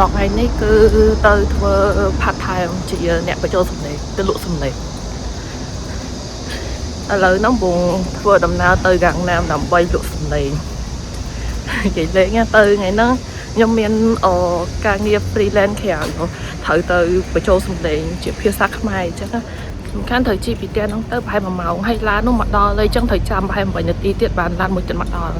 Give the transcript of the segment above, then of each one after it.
Vlog ថ្ងៃនេះគឺទៅធ្វើ part time ជាអ្នកបញ្ចូលសំឡេងទៅលក់សំឡេងឥឡូវហ្នឹងបងធ្វើដំណើរទៅកាំងណាមដើម្បីលក់សំឡេងនិយាយលេងណាទៅថ្ងៃហ្នឹងខ្ញុំមានអការងារ freelance ក្រៅត្រូវទៅបញ្ចូលសំឡេងជាភាសាខ្មែរអញ្ចឹងណាសំខាន់ត្រូវជិះពីផ្ទះហ្នឹងទៅប្រហែល1ម៉ោងហើយឡាននោះមកដល់ហើយអញ្ចឹងត្រូវចាំប្រហែល8នាទីទៀតបានឡានមួយទៀតមកដល់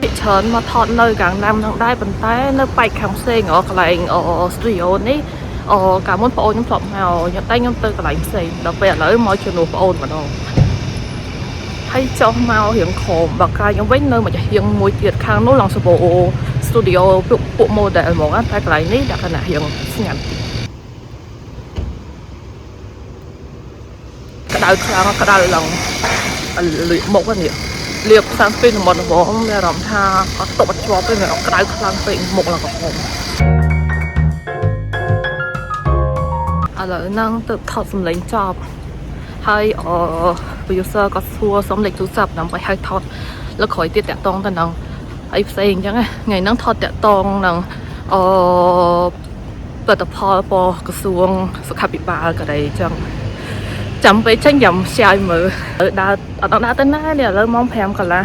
ភាគច្រើនមកថតនៅកាំងណាំហ្នឹងដែរប៉ុន្តែនៅប៉ែកខាងផ្សេងហ៎កន្លែងអ studio នេះអកាលមុនប្អូនខ្ញុំធ្លាប់មកខ្ញុំតែខ្ញុំទៅកន្លែងផ្សេងដល់ពេលឥឡូវមកជំនួសប្អូនម្ដងហើយចុះមករៀងក្រោមបើកាយខ្ញុំវិញនៅមួយចំហៀងមួយទៀតខាងនោះឡើងសបោ studio ពួកពួក model ហ្មងណាតែកន្លែងនេះលក្ខណៈរៀងស្ងាត់តិចក្តៅខ្លាំងក្តៅឡើងលៀបមុខហ្នឹងនេះ លាប sunscreen មុនដំបូងមានអារម្មណ៍ថាអត់ទប់អត់ជាប់ទេមានអារម្មណ៍ក្តៅខ្លាំងពេកមុខឡើងក្រហមឥឡូវហ្នឹងទៅថតសំឡេងចប់ហើយអ producer ក៏សួរសុំលេខទូរស័ព្ទដើម្បីឲ្យថតលើកក្រោយទៀតតាក់តងទៅនឹងអីផ្សេងអញ្ចឹងណាថ្ងៃហ្នឹងថតតាក់តងនឹងអផលិតផលពណ៌ក្រសួងសុខាភិបាលក៏ដែរអញ្ចឹង ចាំពេលចេញចាំ share ឲ្យមើលដើរអត់ដើរទៅណានេះឥឡូវម៉ោង5កន្លះ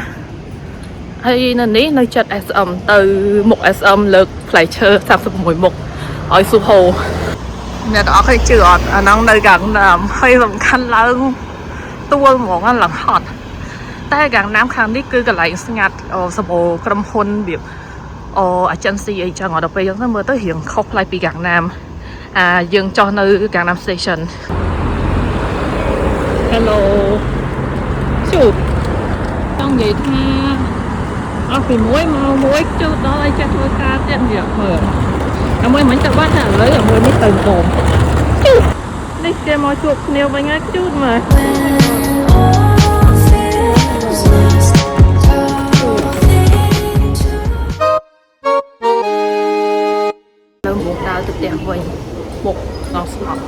ហើយនៅនេះនៅចិត្ត SM ទៅមុខ SM លើកផ្លែឈើ36មុខឲ្យស៊ូហូអ្នកទាំងអស់គ្នាជឿអត់អាហ្នឹងនៅកាំងណាមហើយសំខាន់ឡើងទួលហ្មងឡើងហត់តែកាំងណាមខាងនេះគឺកន្លែងស្ងាត់សម្បូរក្រុមហ៊ុនរបៀបអូ agency អីចឹងដល់ពេលចឹងទៅមើលទៅរៀងខុសប្លែកពីកាំងណាមអាយើងចុះនៅកាំងណាម station Hello ជូតចង់និយាយថាអស់ពីមួយមកមួយជូតដល់ឲ្យចេះធ្វើការទៀតនិយាយមើលអាមួយមិញទៅបាត់តែឥឡូវអាមួយនេះទៅម្ដងជូតនេះគេមកជួបគ្នាវិញហើយជូតមើល All feels lost, talking to លើមកដើរទៅផ្ទះវិញមុខដល់ស្លាប់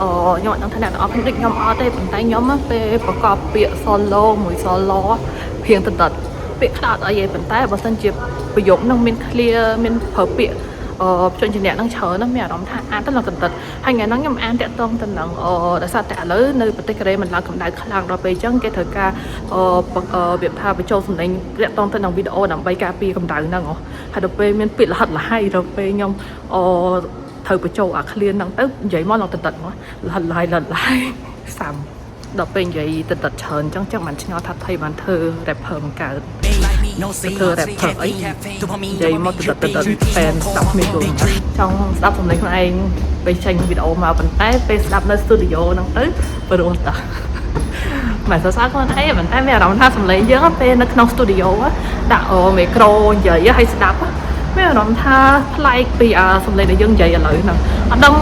អខ្ញុំអត់ដឹងថាអ្នកទាំងអស់គ្នាដូចខ្ញុំអត់ទេប៉ុន្តែខ្ញុំពេលប្រកបពាក្យ solo មួយ solo ភៀងតដិតពាក្យខ្លះអត់អីទេប៉ុន្តែបើសិនជាប្រយោគហ្នឹងមាន clear មានប្រើពាក្យអឺជនជាអ្នកហ្នឹងច្រើនណាស់មានអារម្មណ៍ថាអានទៅឡើងកន្តិតហើយថ្ងៃហ្នឹងខ្ញុំអានតាក់ទងទៅនឹងអដោយសារតែឥឡូវនៅប្រទេសកូរ៉េមិនឡើងកម្ដៅខ្លាំងដល់ពេលអញ្ចឹងគេត្រូវការអរបៀបថាបញ្ចូលសំឡេងតាក់ទងទៅនឹងវីដេអូដើម្បីការពារកម្ដៅហ្នឹងហ៎ហើយដល់ពេលមានពាក្យលហិតលហៃដល់ពេលខ្ញុំអត្រូវបញ្ចូលអា clear ហ្នឹងទៅនិយាយមកឡើងតតិតមកលហិតលហៃលហិតលហៃសាំដល់ពេលនិយាយតតិតច្រើនអញ្ចឹងចឹងបានឆ្ងល់ថាថៃបានធ្វើ rapper មកកើត ធ្វើ rapper អីនិយាយមកតតិតតតិត fan ស្ដាប់គ្នាយល់ចង់ស្ដាប់សំឡេងខ្លួនឯងពេលចេញវីដេអូមកប៉ុន្តែពេលស្ដាប់នៅ studio ហ្នឹងទៅព្រោះតាមិនសរសើរខ្លួនឯងប៉ុន្តែមានអារម្មណ៍ថាសំឡេងយើងពេលនៅក្នុង studio ដាក់មីក្រូនិយាយឲ្យស្ដាប់មានអារម្មណ៍ថាប្លែកពីអាសំឡេងដែលយើងនិយាយឥឡូវហ្នឹងអត់ដឹង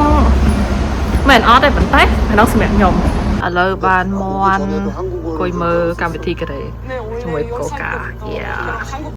មែនអត់ទេប៉ុន្តែអានោះសម្រាប់ខ្ញុំឥឡូវបានមន់អង្គុយមើលកម្មវិធីកូរ៉េជាមួយកូកា Yeah.